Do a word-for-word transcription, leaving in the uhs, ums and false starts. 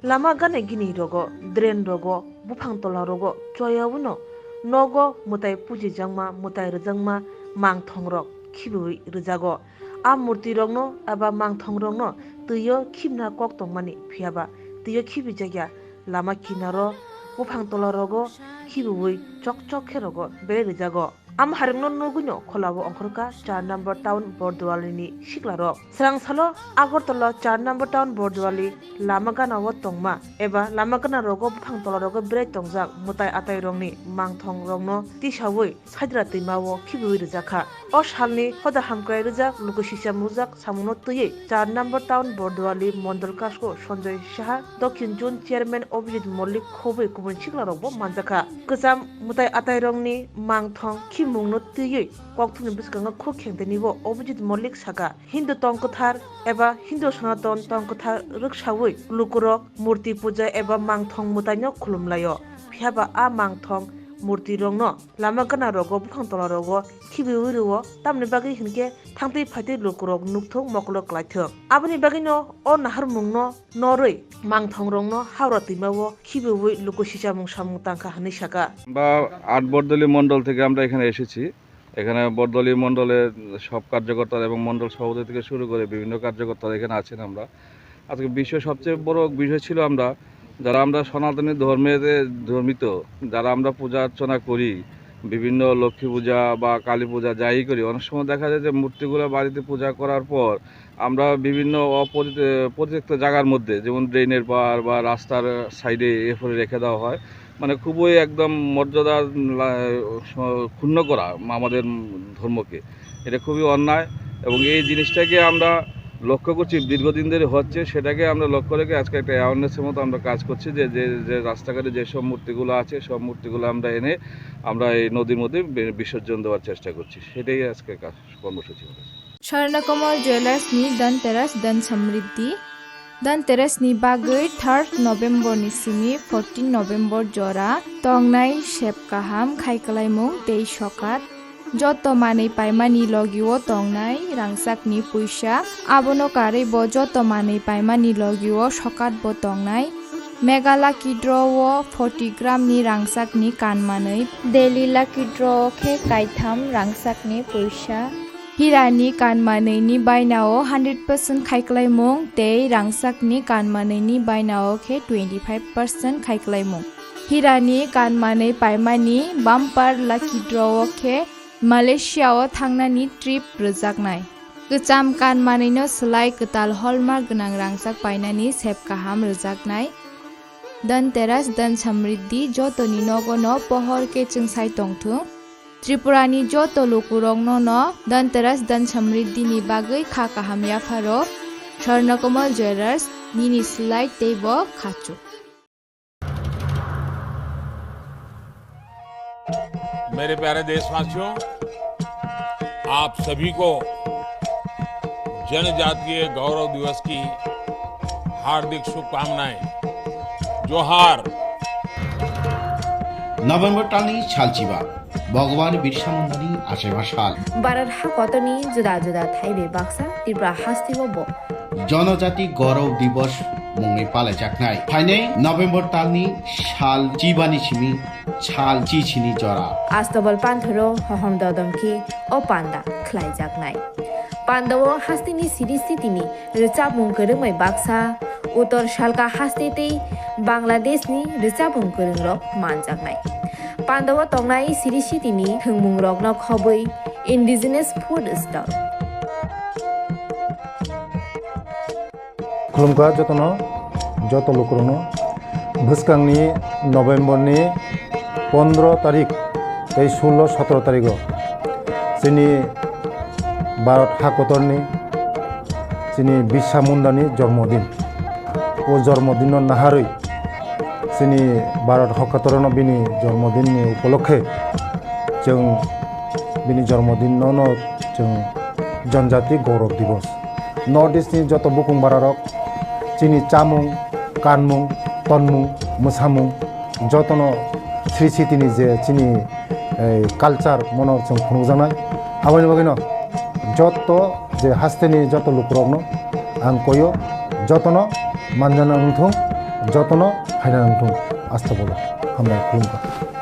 Lama gana gini rogo, drain rogo, buphang tola rogo, choyawino nogo mwtai pujijakma, mwtai rwjakma mangthong rok khibiwi rwjago. A murti rokno eba mangthong rokno twio khibna kok tongmani, phiyaba twio khibijakya. Lama kinaro, buphang tola rogo khibiwi chok chok khe rogo belai rwjago. Am harengno nugwino kholao ongkhorkha char number town Bordualini siklarok. Srang salo Agartala char number town Borduali lama ganao tongma eba lama gana rogo buphang tola rogo berai tongjak mwtai atai rokni mangthong rokno tisawi Saidra twimao khibiwi rwjakha. O salni hoda hamkrai rwjak, luku sisa mujak samungno twiwi char number town Borduali Mondol Kasko Sanjoy Saha, Dokhin Zone Chairman Abhijit Mollik khobwi kubun siklarokbo manjakha. Kwcham mwtai atairokni mangthong khimungno twiwi kokthumni bwskango khuk khengtenibo Abhijit Mollik saka, Hindu tong kwthar eba Hindu Sanaton tong kwthar rwksawi lukurok murti puja eba mangthong mwtaino khulumlaio. Phiyaba a mangthong murtirokno lama gana rogo, buphang tola rogo khibiwi rwo, tamni bagwi hinkhe thangtwi phaitwi lukurok nukthung mokolo klaithung. Aboni bagwino o naharmungno norwi mangthongrokno Howrah twimao khibiwi luku sichamung samung tangkha hwnwi saka. Ba আট বরদলি মণ্ডল থেকে আমরা এখানে এসেছি। এখানে বরদলি মণ্ডলের সব কার্যকর্তারা এবং মণ্ডল সভাপতি থেকে শুরু করে বিভিন্ন কার্যকর্তারা এখানে আছেন। আমরা আজকে বিষয়, সবচেয়ে বড় বিষয় ছিল আমরা, যারা আমরা সনাতনী ধর্মের ধর্মিত, যারা আমরা পূজা অর্চনা করি, বিভিন্ন লক্ষ্মী পূজা বা কালী পূজা যাই করি, অনেক সময় দেখা যায় যে মূর্তিগুলো বাড়িতে পূজা করার পর আমরা বিভিন্ন অপরিত-, পরিত্যক্ত জায়গার মধ্যে, যেমন ড্রেনের পাড় বা রাস্তার সাইডে এ করে রেখে দেওয়া হয়। মানে খুবই একদম মর্যাদা লা-, স-, ক্ষুণ্ণ করা আমাদের ধর্মকে, এটা খুবই অন্যায়। এবং এই জিনিসটাকে আমরা লক্ষ্য করছি, দীর্ঘদিন ধরে হচ্ছে, সেটাকে আমরা লক্ষ্য রেখে আজকে একটা অ্যাওয়ারনেসের মতো আমরা কাজ করছি যে, যে, যে রাস্তাঘাটে যেসব মূর্তিগুলো আছে, সব মূর্তিগুলো আমরা এনে আমরা এই নদীর মধ্যে বি-, বিসর্জন দেওয়ার চেষ্টা করছি। সেটাই আজকে কাজ, কর্মসূচি হচ্ছে। Swarnakomal Jewellers ni Dhanteras Dhan Samriddhi. Dhanteras ni bagwi third November ni simi fourteen November jora tongnai sep kaham khai kwlaimung tei sokat. Joto manwi paimani logio tongnai rangchakni puisa. Abono karwi bo joto manwi paimani logio sokat bo tongnai. Mega Lucky Draw o forty gram ni rangchakni kan manwi. Daily Lucky Draw o khe kaitham rangchakni puisa. Hirani kan manwi ni bainao hundred percent khai kwlaimung tei rangchakni kan manwi ni bainao khe twenty five percent khai kwlaimung. Hirani kan manwi paimani bumper Lucky Draw o khe Malaysia o thangnani trip rwjaknai. Kwcham kan manwino swlai kwtal hallmark gwnang rangchak painani sep kaham rwjaknai. Dhanteras Dhan Samriddhi jotoni nogono pohor khe chwngsai tongthung. Tripurani joto lukurokno no Dhanteras Dhan Samriddhi ni bagwi kha kaham yapharo. Swarnakomal Jewellers, nini swlai tei bo khachuk. मेरे प्यारे देशवासियों, आप सभी को जनजातीय गौरव दिवस की हार्दिक शुभकामनाएं। जोहार। November talni salchiba, Bhagwan Birsa Mundani achaima sal. Bharat hakotorni juda juda thaibai baksa Tripura hasteo bo Janajati Gaurav Divas mungwi palaijaknai. Phainai November talni sal chibani simi sal chichini jora. Astabal panthoro hohom dodom khe o panda khlaijaknai. Pandao hasteni siri sitini rwchapmung kwrwngmai baksa, Uttor Salka haste tei Bangladeshni rwchapmung kwrwngrok manjaknai. Pandao tongnai siri sitini thwngmungrokno khobwi indigenous food stall. Khulumkha jotono, joto lukurokno. Bwskangni November ni pondro tarik tei sullo sotro tarigo chini Bharat hakotorni chini Birsa Mundani jormodin. O jormodinno naharwi chini Bharat hakotorno bini jormodinni upolokhe chwng bini jormodinno no chwng Janjati Gaurav Divas. North East ni joto bukung bararok chini chamung, kanmung, tonmung, mwsamung jotono sri sitini je chini, eh, culture mono chwng phunukjaknai. Aboni bagwino joto je hasteni joto lukurokno ang koyo jotono manjana wngthung. Jotono phaina nangthung, asta bolo. Hambai, khulumkha.